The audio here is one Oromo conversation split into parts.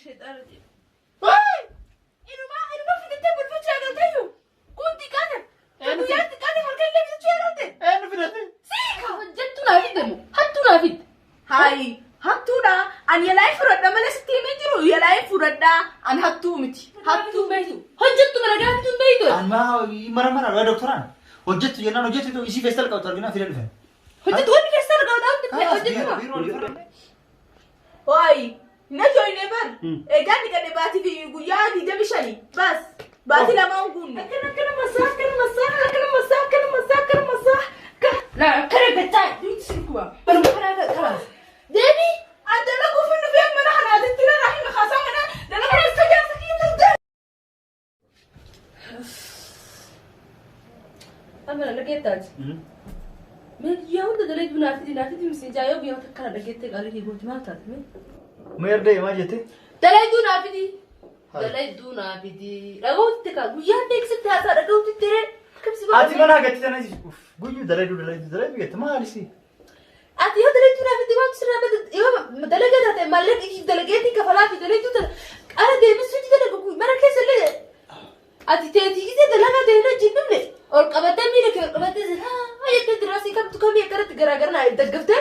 shayxaana rajiim. Waay! Inumaa inuma fidattee bulfachuu eegalteeyyu. Kun xiqqaate. Guyyaa xiqqaate harka illee fidachuu eegalte. Eenyu fidate? Siika. Hojjettu naa fidde moo? Hattuu naa fidde. Hayi hattuudha. Ani yalaa'ee fudhadha malee sitti himee jiru yalaa'ee fudhadha. Ani hattuu miti. Hattuu beektu. Hojjettu mana gaafatu hin beektu. An maa mara mara dha doktoraan. Hojjettu jennaan hojjettu isii feestal qabatu arginaa fidee dhufe. Hojjettu wanni keessaa argaa hojjettu. Wayi na joine bar. Egaa ni gadhe baatii fi guyyaa 25 bas. Baatii lamaan guunne. Akkana akkana masaa akkana masaa akkana masaa akkana masaa akkana masaa. La akkana gachaa Duuti sirkuba. Baruma kanaa kalaas. Deebii. An dalaguuf hin dhufee mana kanaatitti na rahima kaasaa mana dalagaa keessa jaarsa kiyya ta'u. Amma na dhageettaati. Mee guyyaa hunda dalayduu naa fidi naa fidi misiin jaa yoo guyyaa takka na dhageettee qaalii kee gooti maal taate mee? Mee erga maal jette? Dalayduu naa fidi. Dalayduu naa fidi. Dhaga'uutti kaa guyyaan beeksitti haasaa dhaga'uutti tiree. Akkam si Ati mana hagatti tana guyyuu dalayduu dalayduu dalayduu jette maali si? Ati yoo dalayduu naa fidde maaltu sirraa bada yoo dalagaa taate maallaqa dalageetiin kafalaa fi dalayduu tana qara deebisuu ji dalagu mana keessa illee ati teetii gisee dalagaa deemnee wajjin dhumne ol qabattee miila kee ol qabattee haa jettee diraasii kamtu kamii akkanatti garaagara naa daggaftee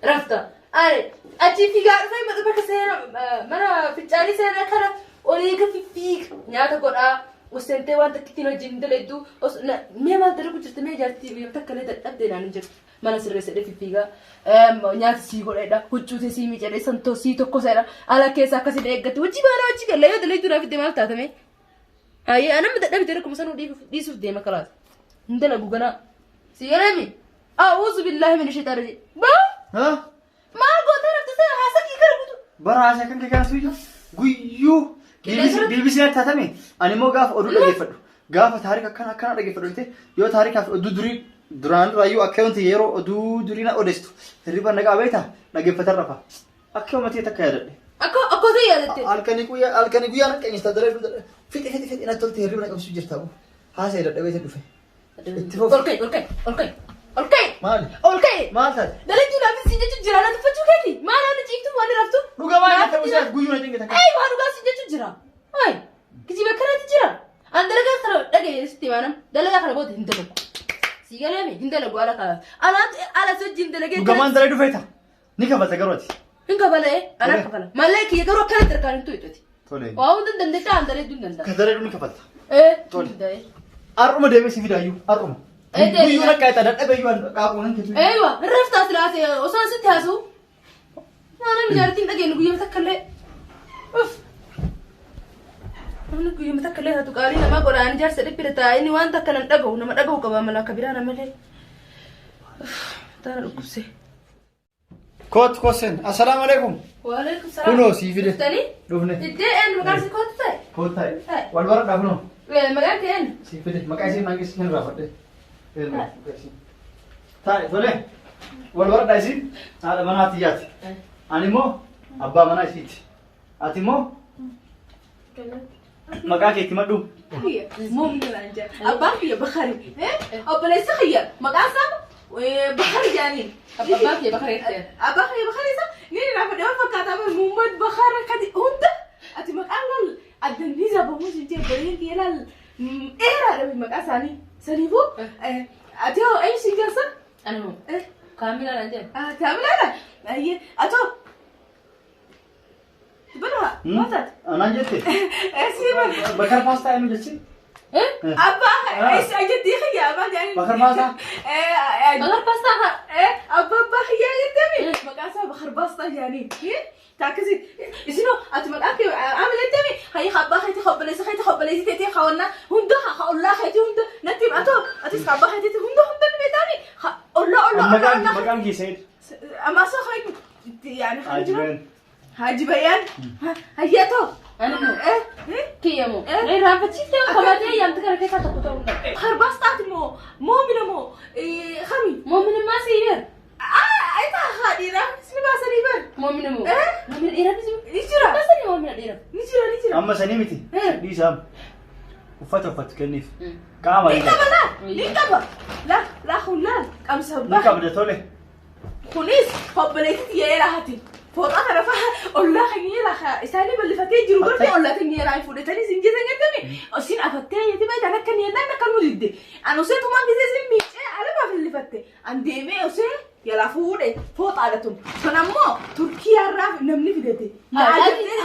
rafta. Ani achi fiigaa dhufee mata bakka seera mana fincaanii seera kana olii ga fiffiiga nyaata godhaa. Useentee waan takka ittiin wajjin dalaydu mee maal dalagu jirti mee jaartii guyyaa takka illee dadhabdee naan hin jirtu. Mana sirreessadhee fiffiigaa nyaata sii godhedha huccuutee sii miicadhe santoo sii tokkosedha ala keessa akkasiin eeggatti hojii baanaa hojii galla yoo dalayduu naaf itti maal taatame. Ayyee anamma dadhabde rakkuma sanuu dhiisuuf deema kalaas. Hin dalagu ganaa. Si galami. A'uuzu billaahi mina shayxaan rajiim. Baa Ha? maal gootee rafte sana haasa kii gara guutuu. Bara haasaa kan kee kaasuu iyyuu guyyuu BBC natti taatame ani immoo gaafa oduu dhageeffadhu gaafa taarika akkana akkana dhageeffadhu jettee yoo taarikaaf oduu durii duraan duraayyuu akka wanti yeroo oduu durii na odeessitu hirriba na qabee ta'a dhageeffatan rafa akka uummatee takka yaadadhe. Akka akkootii yaadatte. Halkanii guyyaa halkanii guyyaa na qeenyista dalee fixe fixe fixe natti tolte hirriba na qabsiisu jirta bu haasa'e dadhabee dhufe. Itti fufi. Ol ka'i ol ka'i ol ka'i ol ka'i. Maali? Ol ka'i. Maal taate? Dalayduu naaf siin jechuun jira na tuffachuu keeti. Maal haala ciiftuu waan raftu? Dhuga maal jette busaas guyyuu na cingita. Ay waa dhugaa siin jechuun jira. Ay kijiba kanaatti jira. An dalagaa kana dhagaye sitti himaa nam dalagaa kana booda hin dalagu. Si galeemi hin dalagu ala kana. Alaatu ala wajjin dalagee. Dhugamaan dalee dhufeeta. Ni kafalta garuu ati. Hin kafalee ana Tole. kafala. Mallee kiyya garuu akkanatti harkaan hin tuqxuti. Tole. Waa hunda hin dandeettaa an dalayduu hin danda'a. Ka dalee ni kafalta. Ee. Tole. Danda'e. Har'uma deemee si fidaayyuu har'uma. Ee, deemi. Guyyuu nakka itti dadhabee iyyuu qaaquu nan keetu. Eeywa raftaa silaase osoo asitti haasa'u. Maana mijaartiin dhageenyu guyyaa takka illee. Uff. Namni guyyaa takka illee hatu qaalii namaa godha ani jaarsa dhiphira ta'a inni waan takka nan dhaga'u nama dhaga'u qaba mala akka biraa nama malee. Uff taana dhukkubse. Koot kosen. Assalaamu alaikum. Waalaikum salaam. Kunoo sii fide. Dhuftanii? Dhufne. Iddee eenyu maqaan si kootu ta'e? Koot taa'e. Taa'e. Wal baradhaa kunoo. Maqaan kee eenyu? Sii fide. Maqaa isiin maqaa isiin raafadhe. Taa'e tole. Wal baradhaa isiin haadha manaa tiyyaati. Ani immoo abbaa manaa isiiti. Ati immoo maqaa keetti madhu. Muumni naan jedha. Abbaan kiyya Bakari. Obboleessi kiyya maqaan isaa Bakari jedhaniin. Abbaan kiyya Bakari jettee. Abbaan kiyya Bakari isa ni raafadhe waan fakkaataa bara Muhammad Bakari kadi hunda ati maqaan lal addan ni zabamu si jee obboleeyyan kiyya laal dheeraadha maqaa isaanii. Saniifuu ati hoo eenyu siin jaarsa? Ani moo? Kaamilaa naan jedhe. Kaamilaadha. Ayyee atoo. Bana maal taate? Anaan jette. Sii bana. Bakar paastaa eenyu jechi? Abbaa eessa jettii kiyya abbaa jedhanii. Bakar paastaa? Bakar paastaa haa. Abbaa abbaa kiyyaa jettami maqaa isaa Bakar paastaa jedhanii. Taakkisi isinoo ati maqaa kee ama jettami hayya abbaa keetii obboleessa keetii obboleessi teetii hawannaa hunda ollaa keetii hunda natti hima atoo atis abbaa keetii hunda hunda ni beektaami ollaa ollaa ollaa ollaa. Maqaan kee Said. Amma soo hayyu yaani Haji Bayaan. Haji Bayaan. Hayya too. Ani moo? Kiyya moo? Raanfachiiftee kabaatee yaamte kana keessaa tokko ta'uu hin Bakar paastaati moo moomina moo kami? Moominummaa sii ber. Ayita haa dhiiraa ni baasanii bar. Moomina moo? Eh? Moomina dhiiraafis Ni jira. Baasanii moomina dhiiraaf. Ni jira ni jira. Amma sanii miti. Dhiisaam. Uffata uffatu kenniif. Qaama Ni ni qaba qabda. laa ni qaba. Laa laa kun laal qabsa Ni qabda tole. Kunis obboleettii tiyya eeraa hati. Fooxaa kana faa ollaa keenya isaanii bal'ifatee jiru gartee ollaa keenya irraa fuudhatanii isin jeesan jettami isin afattee jetti beektan akka ni yennaan akka nu didde. An osee tumaan gisee isin miicee alamaa bal'ifatte. An deemee osee yalaa fuudhe fooxaadha tun. Kun ammoo Turkiyaarraa namni fidate.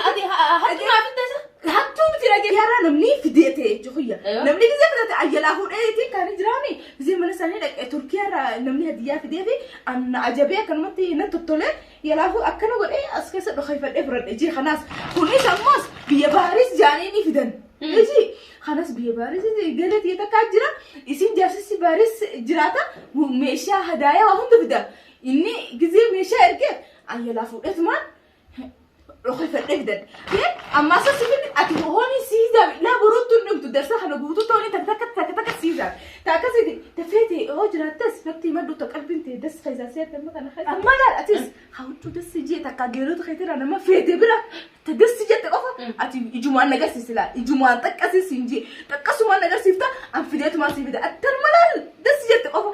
Ati hattuu naa fidde isa? Hattuu miti dhagee namni fidete jechuudha. Namni gisee fidate ayyalaa fuudhee kan jiraami. Gisee mana isaanii dhaqee Turkiyaarraa namni hadiyyaa fidee fi an ajabee akkanumatti na tottole yalaafuu akkana godhee as keessa dhokayfadhee fudhadhe jee kanaas. Kunis ammas biyya Baaris jaanii ni fidan. Iji kanas biyya Baaris galee tiyya takkaa jira. Isin jaarsisi Baaris jiraata meeshaa hadaayaa waa hunda fida. Inni gisee meeshaa ergee ayyalaa fuudheetumaan dhokayfadhee fidadhe. Amma asas finni ati hooni siizaami laa boruutti hin dhumtu darsa kana guutuutti hooni takka takka takka takka siizaami. Ta akkasiiti tafeete hoo jiraattes natti himadhu ta qalbiin ta'e das keessaa seerte amma kana keessa. Amma laal atis hawwachuu das jee takka geerota keetirraa nama feete bira ta das jette qofa ati ijumaan nagarsiisi laal ijumaan xaqqasiis hin jee xaqqasumaan nagarsiifta an fideetumaan si fida attanuma laal das jette qofa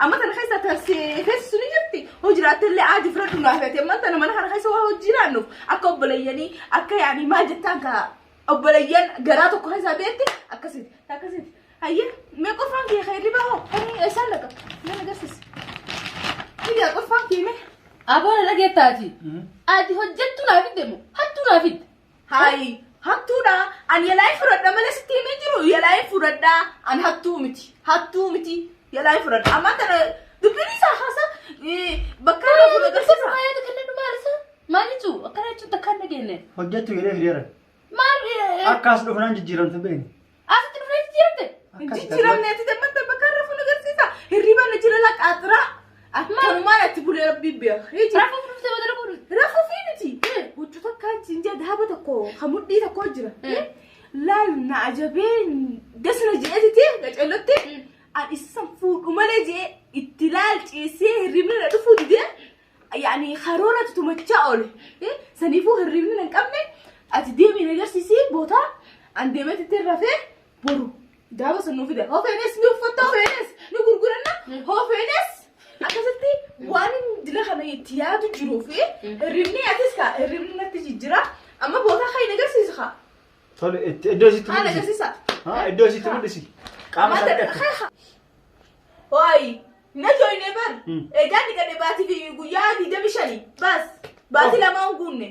amma tana keessa ta feesisu ni jirti hoo jiraatte illee aadi fira dhunaa feete amma tana mana kana keessa waa hojii akka obboleeyyanii akka yaani maal jettaan ka obboleeyyan garaa tokko keessaa beekti akkasitti akkasitti hayya mee qofaan kee xeerri bahu kan isaan dhaqa mee agarsiisi Egaa qofaan kee mee Aboon dhageettaati. Ati hojjettuu naa fidde moo hattuu naa fidde? Hayi hattuudha an yalaayin fudhadha malee sitti himee jiru yalaayin fudhadha an hattuu miti hattuu miti yalaayin fudhadha amma tana dubbiin isaa haasa bakka irra fuula agarsiisa. Faayyaa kennan maal isa? Maal jechuu akkana jechuun takka hin dhageenye. Hojjettu jedhee fideera. Maal Akkas dhufnaan jijjiiramtu beekni. asitti dhufnee jijjiiramte? Jijjiiramneeti dammanta bakka irra fuula agarsiisa hirriba na jira laqaaxiraa akkanumaan atti bulee rabbii beeka. Rafuuf dhuftee badala godhu. Rafuu fi miti huccuu takka jinjaa daaba tokko ka mudhii tokko jira. Laal na ajabee dasna je'eetiti qacellotti an isa fuudhu malee je'e itti laal ciisee hirribni na dhufuu didee yaani karoora tutumachaa oole. Saniifuu hirribni na hin qabne ati deemii na agarsiisii boota an deemeetitti rafee boru daaba sun nu fide. Hoo feenes ni uffatta hoo feenes ni gurguranna hoo feenes akkasitti waan dila kana itti yaadu jiruu fi hirribni atis ka hirribni natti jijjira amma bootaa kan hin agarsiisu ka Tole iddoo isitti haala mul'isi. agarsiisa. Haa iddoo isitti mul'isi. Qaama isaa dhiqatte. Waayi na jooyne bar egaa dhiqadhe baatii fi guyyaa 25 bas baatii lamaan hin guunne.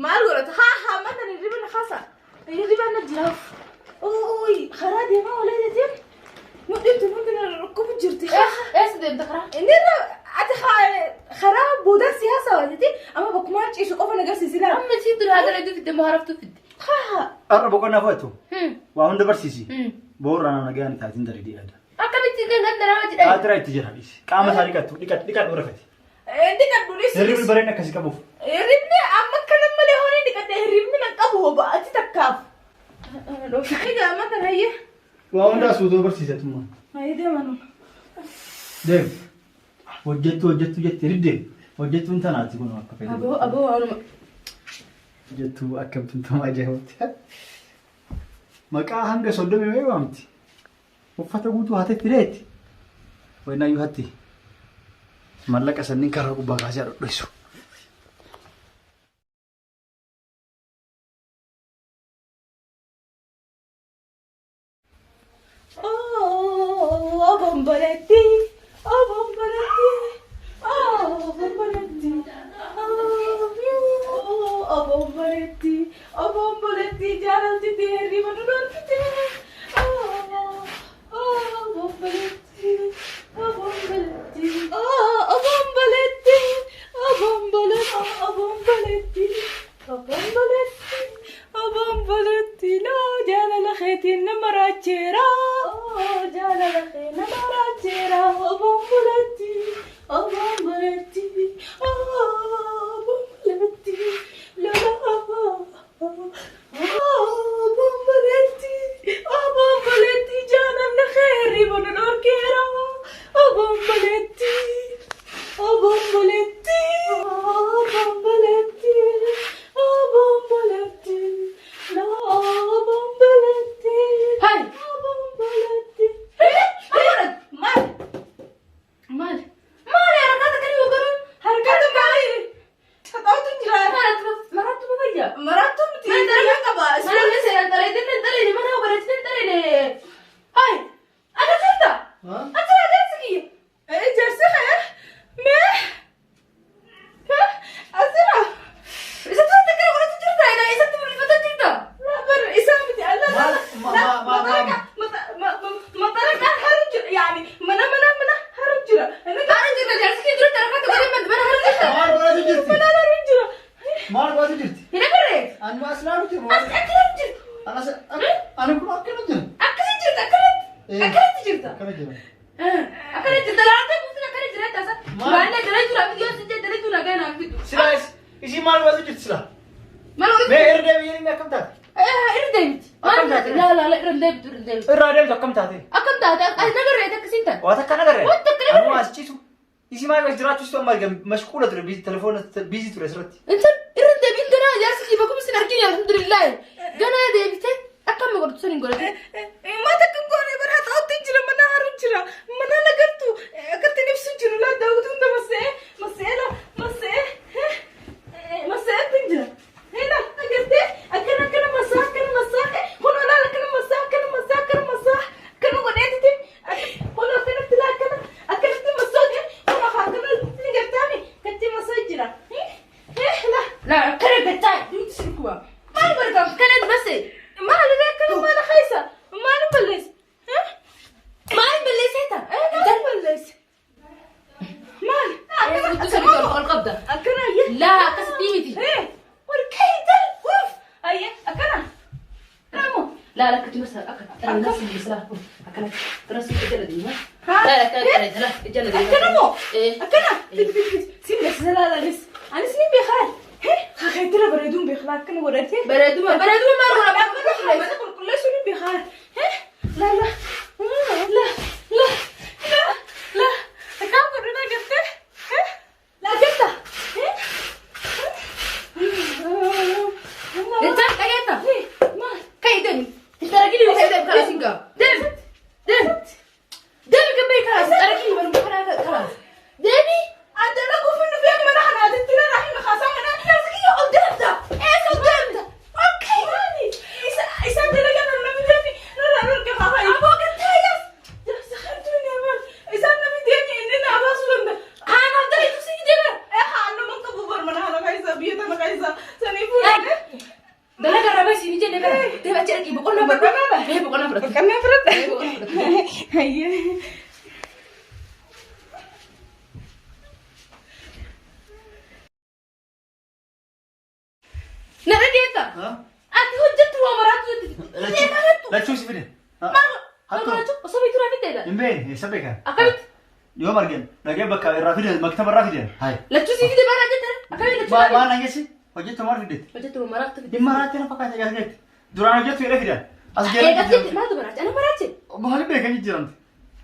Maal godhata haa haa mata hirriba na kaasa hirriba na jiraaf. Ooyi karaa deemaa olee jettee mudhiin tun hundi na dhukkubu jirti. Eessa deemta karaa? Inni irra ati karaa boodaan siyaasa jettee amma bakkumaan ciisu qofa na agarsiisi laala. Amma siin dura haala hedduu fidde moo haraftuu fidde? Haa Har'a boqonnaa fudhatu. Waa hunda barsiisi. Boorraa nama nagaan taatiin daree yaada. Akkamitti kan nama jedhan? Qaatiraa itti jira dhiisi. Qaama isaa dhiqattu dhiqadhu dhiqadhu rafate. Dhiqadhu dhiisi. Hirribni bareedina akkasii qabuuf. Hirribni amma kana malee horii dhiqadhe hirribni nan qabu ba'aati takkaaf. Egaa amma kana hayyee. Waa hundaa suutoo barsiisa tummaa. Hayyee deema nu. Deem. Hojjettu hojjettu jettee didde. Hojjettuun tanaati kun akka fedhe. Aboo aboo waanuma. Hojjettuu akkamtu tama ajaa'ibatti. Maqaa hanga 30 wayii waamti. Uffata guutuu hatetti fideetti. Waynaayyuu hatti. Mallaqa sanniin karaa gubbaa kaasee dhodhoisu. Oh, bomboletti. Oh, bomboletti. Oh, bomboletti. Oh, bomboletti. Oh, bomboletti. Jaalalti tee hirriba nu dhorkite. Oh, oh, bomboletti. Oh, bomboletti. Oh, bomboletti. Oh, bomboletti. Oh, bomboletti. Oh, bomboletti. Oh, bomboletti. Loo jaalala keetiin nama raacheera. Oh, jaalala kee nama raacheera. Asirraa jaarsi kiyya. Jaarsi kee mee asirraa Isa turatti akkana godhatu jirta ilaa isatti mul'ifata jirta. bar isaa miti alla maxxanaqaan haru jira yaani mana mana mana haru jira. Haara jirta jaarsi kiyya duratti harkatti godhee mana haara jirta. Maal godhatu jirti? Mana haru jira. Maal godhatu jirti? Hin agarree? Ani as laalu jiru. As akkana jirta. Ani kun akkana jira. Akkasi jirta akkanatti. Akkanatti jirta. Akkana jira. Akkana jirta laata guutuun akkana jira taasa. Baanna jala jira miti yoo sijjee jala jira nagaa naaf fidu. Silaa isii maal godhatu jirti silaa? Maal godhatu? Mee irra deebi'ee akkam taate? Irra deebiti. Maal taate? Laa laa irra deebitu irra deebitu. Irraa deebitu akkam taate? Akkam taate? As nagarree akkasiin taate. Waan takka nagarree? Waan takka nagarree. Anuma as ciisu. Isii maal as jiraachuusitu amma argame mashquula ture telefoona biizii ture asirratti. Intan irra deebiin ganaa jaarsi kiyya bakka isin argine alhamdulillah. Ganaa deebite akka amma godhatu san hin godhatu. Mata kan goone bara ta'utti jira mana haru jira mana nagartu akkatti ibsu jiru laa daawwitu hunda masee masee la masee masee jira. Hela agartee akkana akkana masaa akkana masaa kun olaal akkana masaa akkana masaa akkana masaa akkana godheetiti kun akkanatti laa akkana akkanatti masaa kun akkanatti gartaami katti masaa jira. La Laa akkana gattaa nuti sirkuba. Maal godhata akkana masee? maal akkana maal haysa maal balleessa? Maal balleesseeta? Maal balleessa? Maal? Guutuu sanii ol qabda. Akkana ayye. Laa akkasitti miti. Warqee uff ayye akkana. Namo. Laa akkatti masa akka xaranasi misra akkana xaranasi jala deema. Laa akkana jala jala deema. Akkana moo? Akkana. Fiti fiti fiti. Siin beeksisa laalanis. Anis ni beekaa. Kakeetira bareeduun beekaa akkana godhatee. Bareeduma bareeduma maal godha? Mana qulqulleessuun ni beekaa. La la la la la la. Akkam godhuna gartee? La garta. Intaan dhageetta. Maal? Kai deemi. Daragili kai deemi karaa singaa. Deemi. Deemi. Deemi gabbee karaa daragili baruma karaa karaa. Deemi. Adana kuufin dhufee mana kanaatitti na rahima kaasaa mana. Jaarsi kiyya ol deemta. Eessa ol deemta? Okay. Maali? Isa isa dalagaa nan namni deemi. Nana nurka kaasaa. Aboo gartee yaa. Jaarsa hantu ni amal. Isaan namni deemi inni na baasuu danda'a. Haanaaf dalagu si deema. Haanuma qabu bar mana kana keessa biyya tana keessa sanii fuudhee. Dalagaa irraa baasii ni jenne bara. Deema achi dhaqii boqonnaa fudhadhu. Ee boqonnaa fudhadhu. Boqonnaa fudhadhu. Ee boqonnaa fudhadhu. Hayyee. Na dhageetta. Ati hojjettu waa maraatu jetti. Lachuu si fide. Maal godhachuu osoo beektuu naa fiddeedha. Hin beekne eessa beekan? Akkamitti? Yoo margan dhagee bakka irraa fide maktaba irraa fide. Hayi. Lachuu si fide maal jette? Akkamitti lachuu Maal naa maal dhageessi? Hojjettu maal fidetti? Hojjettu waa maraatu fide. Hin maraatti na fakkaata gaafetti. Duraan hojjettu jedhee fidan. As Eegas jedhee. jette maaltu maraache? Ana maraache. Maal beekan jijjiiramte?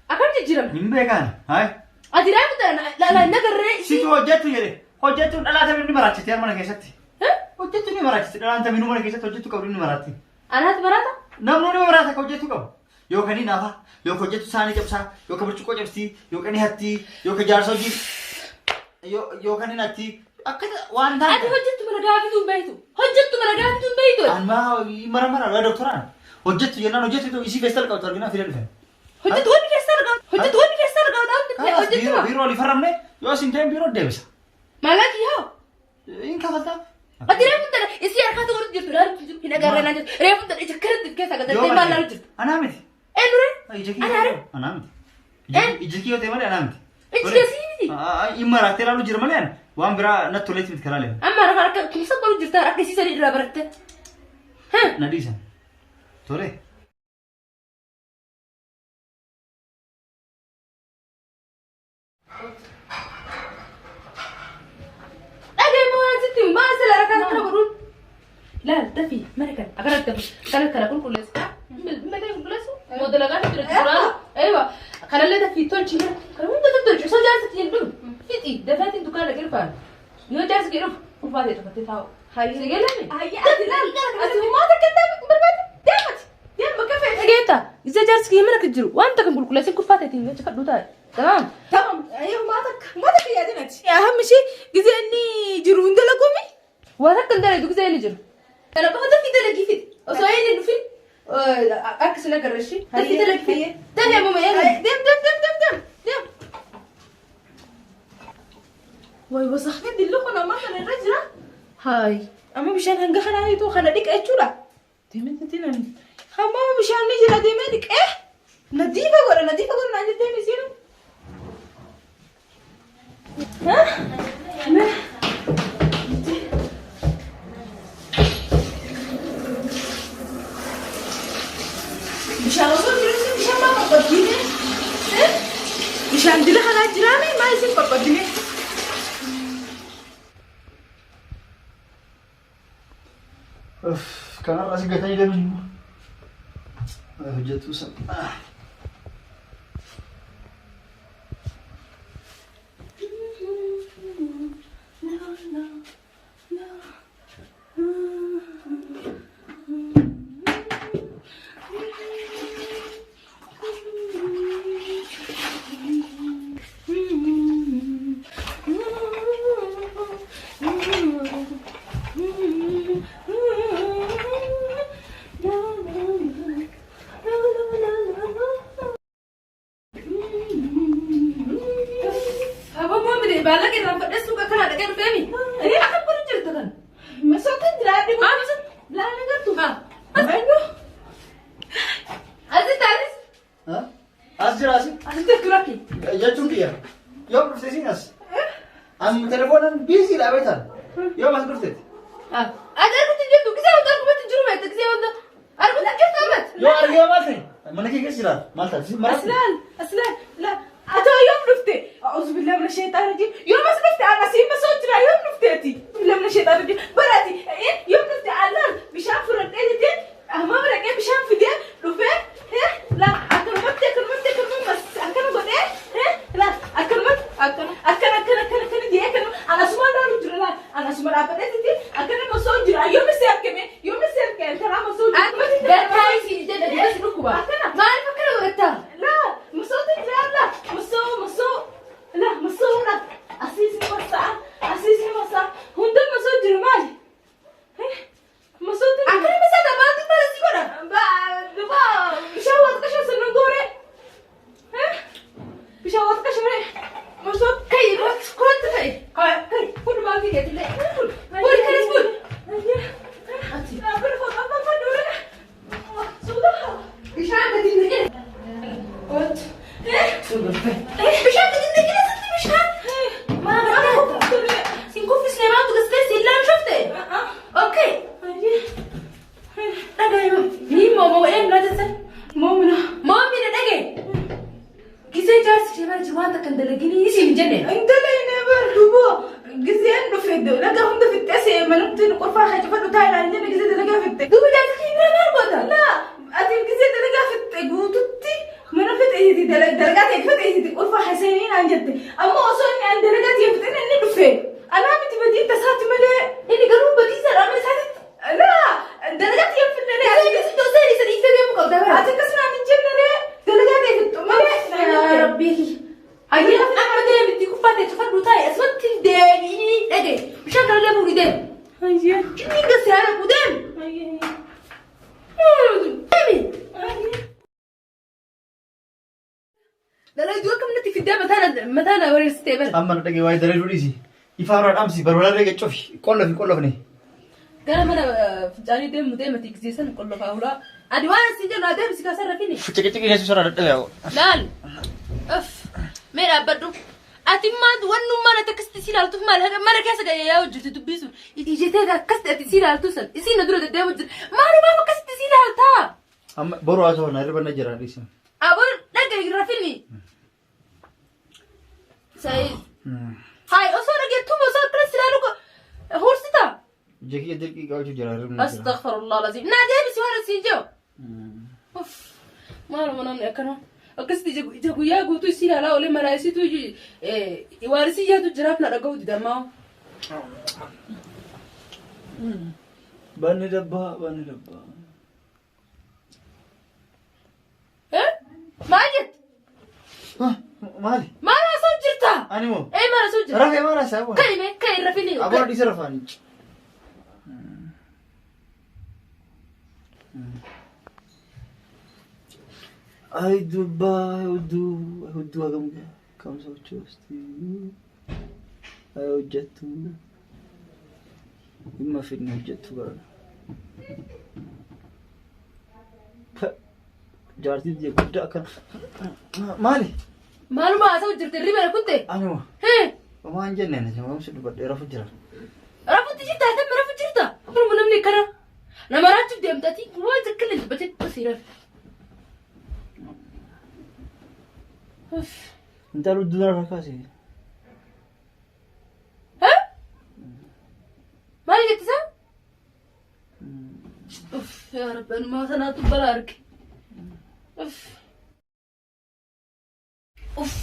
Akkamitti jijjiiramte? Hin beekan. Hayi. Ati reefu la nagarree. Situ hojjettu jedhe. Hojjettuun dhalaa tamii ni maraachiti mana keessatti. Hojjettu ni maraachiti. Dhalaan tamii mana keessatti hojjettu qabdu ni maraatti. Anaatu maraata? Namni ni maraata akka hojjettu qabu. Yookaan ni naafa, yookaan hojjettu saanii cabsaa, yookaan burcuqqoo cabsii, yookaan ni hattii, yookaan jaarsa hojii, yookaan ni natti. Akka waan Ati taate. hojjettu mana gaafituu hin beektu. Hojjettu mana gaafituu hin beektu. An maa mara mara doktoraan hojjettu jennaan hojjettu isii feestal qabdu arginaa fidee dhufe. Hojjettu wanni keessa argamu. Hojjettu wanni keessa argamu. Hojjettu ma. Biiroo olii farramne yoo isin ta'in biiroo deebisa. Maallaqi yaa. Hin kafaltaa. Ati reefu tana isii harkaatu godhutu jirtu laalu jirtu hin agarree naan jirtu reefu tana ija kanatti keessa gataltee maal laalu jirtu. Anaa miti. Ee nure. Ija Anaa kiyya. Anaa miti. Ija kiyya ta'e malee anaa miti. Iji keessi miti. Hin maraattee laalu jira malee waan biraa natti toleetti miti karaa leema. Amma harka harka kumsa godhu jirta harka isii sadii irraa baratte. Na dhiisan. Tole. Dhagee moo waan sitti maal sila harka kana godhuun. Laal dafii mana kana akkanatti dafii kana kana qulqulleessu. Mana qulqulleessu moo dalagaa jira jira. Eewa kanallee dafii tolchi kan hunda tolchi osoo jaarsi hin dhufu fixi dafaatiin dukkaana dhaqee yoo jaarsi kee dhufu ulfaatee dhufattee taa'u. Si galame? Hayyee ati laal ati uummata akka ta'e barbaade deemati deem bakka feete. Dhageetta isa jaarsi kee mana kan jiru wanta kan qulqulleessin kurfaateetiin achi fadhu taa'e. Tamam. Tamam hayyee uummata akka uummata akka yaadin ati. Ahammi ishee gizee inni jiru hin dalagumi. Waan akka hin dalagdu gisee inni jiru. Kana qofa dafii dalagii fidi. Osoo inni hin dhufin akka sin agarra ishee. Dafii dalagii fidi. Dafii amma eega. Deem deem deem. Hayi amma bishaan hanga kanaanitu kana dhiqa jechuudha. Deemee nani. Hamma bishaan ni jira deemee dhiqee nadiifa godha nadiifa godha naan jettee misiinu. Bishaan osoo jiru bishaan maa qoqqoddine? Bishaan dila kanaa jiraame maa isin qoqqoddine? Kanarra asi gatanii deeman immoo. Hojjetuu sana. Aboo moomine baallaqa irraan fadhee suuqa kanaa dhaqee dhufeemi. Inni akka godhu jirta kan. Masootan jiraadhi. Haa masoo. Laala gartu. Haa. Eenyu? Asitti asis. As jira asi. Asitti turakki. Jechuun kiyya. Yoom dhufte siin as? An telefoonaan biizii dha beektan. Yoom as dhufteeti? Ati argutti hin jirtu. Gisee wanta argumatti hin jiru beekta. Gisee wanta argutti hin jirtu ammas. Yoo argee maal ta'e? Mana kee keessa jira. Maal taate? Siin maraatti? Aslaal, aslaal, la. Atoo yoom dhufte? A'uuzu billahi mina sheexaan rajiim. Yoom as dhufte? Ana siin masoo jira. Yoom dhufte ati? Billahi mina sheexaan rajiim. Bara ati yoom dhufte? Allaan bishaan fudhadhee jettee amma dhaqee bishaan fidee dhufee la akkanumatti akkanumatti akkanumatti akkana godhee la akkanumatti akkana akkana akkana akkana akkana jedhee akkana ana asuma laalu jira la ana asuma dhaabbadhee jettee akkana masoo jira. Yoom si argame? Yoom si argame? Karaa masoo jira. Gartaa isiin jedha dibas dhukkuba. Akkana. Maaliif akkana godhatta? La, masoo jira la, masoo masoo la masoo la. Asiis ni masaa, asiis ni masaa. Hunda masoo jira maali? Masoo jira. Akkana masaa tabaatu maal si godha? Ba, duba bishaan waa xiqqasho sannan goore. Bishaan waa xiqqasho ree. Masoo Kai kootti kootti kai. kai. Kun maal fi keetillee. Fuudhi kanas fuudhi. Bishaan gadi hin naqin. Kootti. Bishaan gadi hin naqin asitti bishaan. Maal gargaarta? Sin kuffisne maaltu gas keessa hin laamshofte? Okay. Dhagaye ni moomoo een na jettan. Moomina. Moomina dhagaye. Gisee jaarsi kee bara jiru waan takka hin dalaginii isin hin jenne. Intalli bar dubo giseen dhufe dalagaa hunda fixxee see manatti qofaa haa cufadhu taa'ee naan jenne gisee dalagaa fixxe. Duuba jaarsi kee bira maal goota? Laa ati gisee dalagaa fixxe guututti mana fixeessiti dalagaa ta'e fixeessiti qofaa haa seenii naan jette. Amma osoo inni an dalagaa ta'e fixin inni dhufe. Anaa miti badiin tasaati malee. Inni garuu badiisaadha amma isaatitti. Laa dalagaa ta'e fixne Gisee gisee osoo inni isa dhiiftee deemuu qabda bara. Ati akkas naan hin jenne ree dalagaa ta'e fixxu malee. Yaa Rabbii. Ayyi amma deemiti kuffaa ta'e cufadhu taa'e asumatti deebi'ii dhagaye. Bishaan kanallee fuudhi deemi. Hayyee. Inni gasi haala kuu deemi. Hayyee. Deemi. Dalayduu akkamatti fiddee mataa na wareessitee bara. Amma na dhagee waa'ee daree dhiisi. Ifaa irraa dhaamsi barbaada ree cofi qollofi qollofne. Gara mana fincaanii deemu deemati gisee san qollofaa hulaa. Adi waan siin jennu adeemsi kaasarra fini. Ciqiciqi keessa sarara dadhabee haa. Laal. Uff. Mee dhaabbadhu. Ati maal wannummaan ati akkasitti si ilaaltuuf maal haqa mana keessa ga'ee yaa hojjetu dubbii sun. Ijjitee akkasitti ati si ilaaltu san isiin na dura deddeemu jira. Maalumaaf akkasitti si ilaaltaa? Amma boru haa ta'u na irra na jira dhiisi. Aboo dhaga irra fini. Sa'i. Hayi osoo dhageettuu osoo akkana si ilaalu hursita. Ija kiyya dirqii qabachuu jira irra na jira. Astaghfirullah lazim. Naa deebisi waan asiin jiru. Uff. Maaluma namni akkana. Akkasitti ija guyyaa guutuu isii ilaalaa oolee maraa isiitu waan isii yaadu jiraaf na dhaga'u didamaa. Banni dabbaa banni dabbaa. Maal jette? Maali? Maal haasa'u jirta? Ani moo? Ee maal haasa'u jirta? Rafee maal haasa'u? Ka'i mee ka'i irra fini. Aboo dhiisa rafaani. Ay dubbaa hudduu hudduu hagam kam sochoosti. Ay hojjettu. Dhimma fidni hojjettu bara. Jaartiin tiyya guddaa akkana. Maali? Maaluma haasa'u jirti hirriba na kutte? Anuma. Hee! Homaa hin jenne ani si dubbadhee rafu jira. Rafutti jirta atam rafu jirta. Kunuma namni akkana nama raachuuf deemtati waan takka illee dubbatee basii rafi. Uff. Intala udduu narraa kaasi. Hee? Maal jette isaa? Uff yaa Rabbi anumaa sanaatu balaa arge. Uff. Uff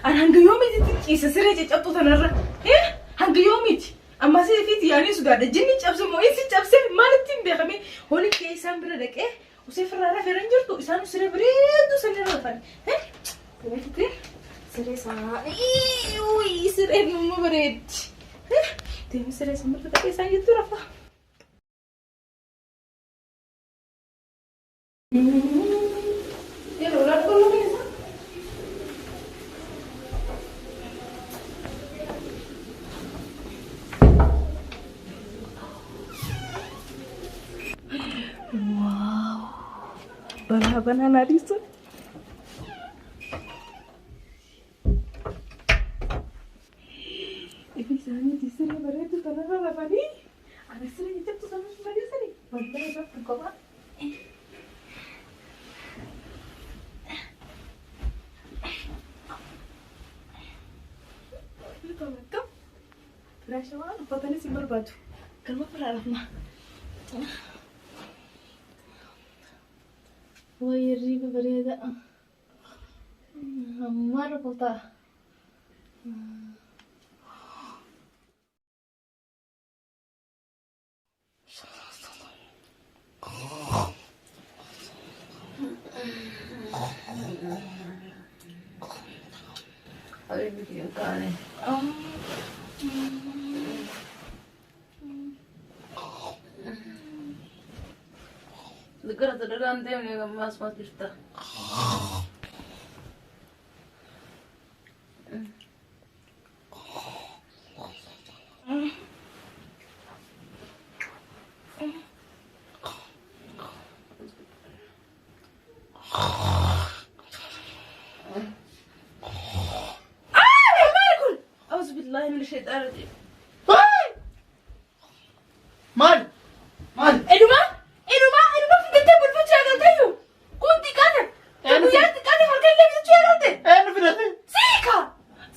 an hanga yoomiitti ciisa siree caccabtuu tanarra? Eh hanga yoomiiti? Amma asii fi yaanii sodaadha. Jinni cabse moo insi cabse maalitti hin beekame? Holi kee isaan bira dhaqee usee firraa rafeera hin jirtu isaan siree bareedduu sanirra rafan. Eh Bareedduu siree isaa uyi sireen immoo bareeddi. Eh deemi siree san bira dhaqee isaan jettu rafa. Yeroo rakkoo lafa isaa. Waaw! Banaa banaa naa dhiisu. Ifi isaanii siree bareedu kanarra rafanii ani siree jajjabdu sana bareessanii wallahi irratti kophaa. Firaasha waan uffatanis hin barbaadu. Kanuma biraa rafna. Way hirriiba bareeda. Ammaa rukutaa. Gara dalagaan deemne ammas maal jirta? أعوذ بالله من الشيطان الرجيم. Maali? Maali? Enuma enuma enuma fidattee bulfachuu eegalteeyyu. Kun xiqqaate. Guyyaa xiqqaate halkan illee bitachuu eegalte. Eenyu fidate? Siika!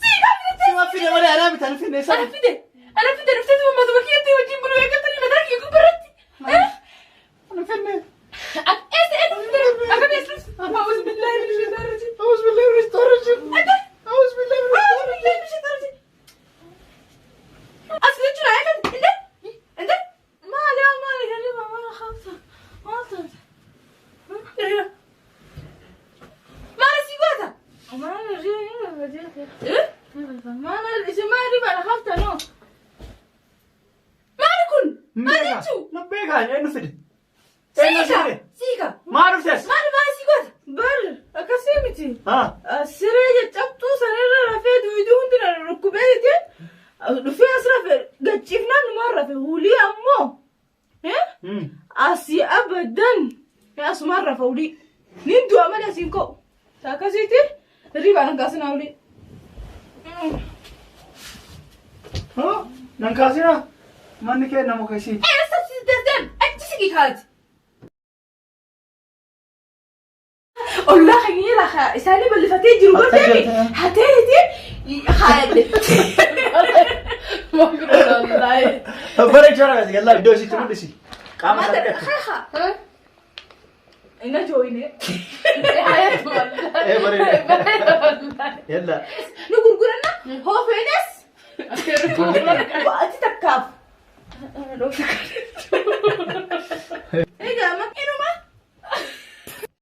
Siika fidattee. Sima fide malee anaa miti ani fidne Ana sana. fide. Ana fide dhuftee tuma matuma kiyyatti wajjin buluu eegaltanii mataa kiyya gubbarratti. Ani fidne. Eessa eenyu fide? Akkam eessa dhufte? أعوذ بالله من الشيطان الرجيم. أعوذ بالله من الشيطان الرجيم. أعوذ بالله من أعوذ بالله من الشيطان الرجيم. أصل jechuudha eegalte. Inde? Inde? Maali yaa maali hirriba maal haamsa? Maal taate? Maal si goota? Maal hirriba? Maal isin maal hirriba hafta noo? Maali kun? Maal jechuu? Na beekaa eenyu fide? Eenyu Siika! fide? Siika! Maal dhuftes? Maal maal si goota? Bar akkasii miti. Haa. Siree caccabtuu sanarra rafee duwiduu hundi na rukkubee jettee dhufee as rafe gachiifnaan numaan rafe hulii ammoo asii abadan asumaan rafa hulii nin du'a malee asiin ka'u akkasiiti hirribaa nan kaasinaa hulii. Nan kaasinaa? Manni kee nama keessiiti. Eessa si deem achi si kaati. Ollaa keenya lafa isaanii bal'ifatee jiru godheemi hateeti haadhe. Bara jara gallaa iddoo isiitti mul'isi. Qaama isaa dhiqatte. Ina jooyine. Ee bareeda. Yalla. Nu gurguranna hoofeenes waati takkaaf.